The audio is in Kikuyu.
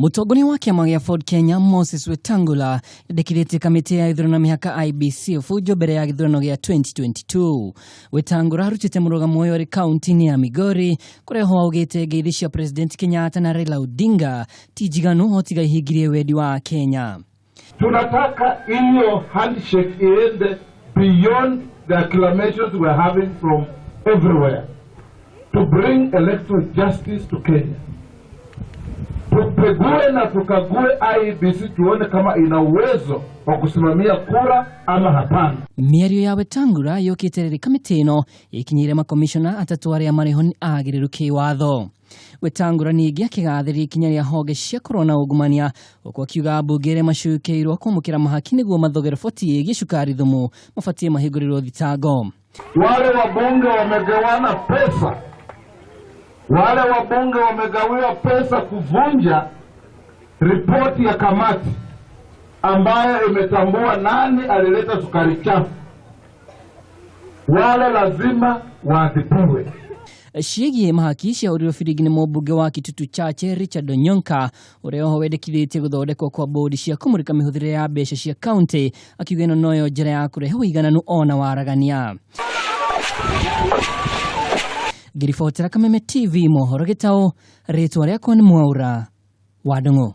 Mũtongoria wa kĩama gĩa Ford Kenya Moses Wetangula endekithĩtie kamĩtĩ ya ithurano na mĩhaka IEBC ũbunjwo mbere ya gĩthurano gĩa 2022. Wetangula arutĩte mũrũgamo ũyũ arĩ kaunti-inĩ ya Migori kũrĩa ho augĩte ngeithi cia President Kenyatta na Raila Odinga ti njiganu o tiga ihingirie wendi wa Kenya. Tunataka hiyo handshake iende beyond the acclamations we're having from everywhere to bring electoral justice to Kenya. Tupegue na tukague IEBC tuone kama ina uwezo wa kusimamia kura ama hapana. Mĩario ya Wetangula yũkĩte rĩrĩ kamĩtĩ ĩno ĩkinyĩire makomishona atatũ arĩa marĩ ho nĩ agĩrĩru kĩwatho. Wetangula ningĩ akĩgathĩrĩria ikinya rĩa honge cia kũrũa na ungumania gũkũ akiuga ambunge arĩa macukeirwo kwamũkĩra mahaki nĩguo mathoge riboti ĩgiĩ cukari thumu mabatiĩ mahingũrĩrwo thitango. Wale wabunge wamegawana pesa, wale wabunge wamegawiwa pesa kuvunja ripoti ya kamati ambayo imetambua nani alileta sukari chafu. Wale lazima waadhibiwe. Ciĩgiĩ mahaki ciahũrirwo biringi nĩ mũmbunge wa Kitutu Chache Richard Onyonka ũrĩa oho wendekithĩtie gũthondekwo kwa bodi cia kũmũrĩka mĩhũthĩre ya mbeca cia kaunti akiuga ĩno noyo njĩra ya kũrehe ũigananu ona waragania. Ngĩribotera Kameme TV mohoro gĩtaũ, rĩtwa rĩakwa nĩ Mwaura wa Ndung'u.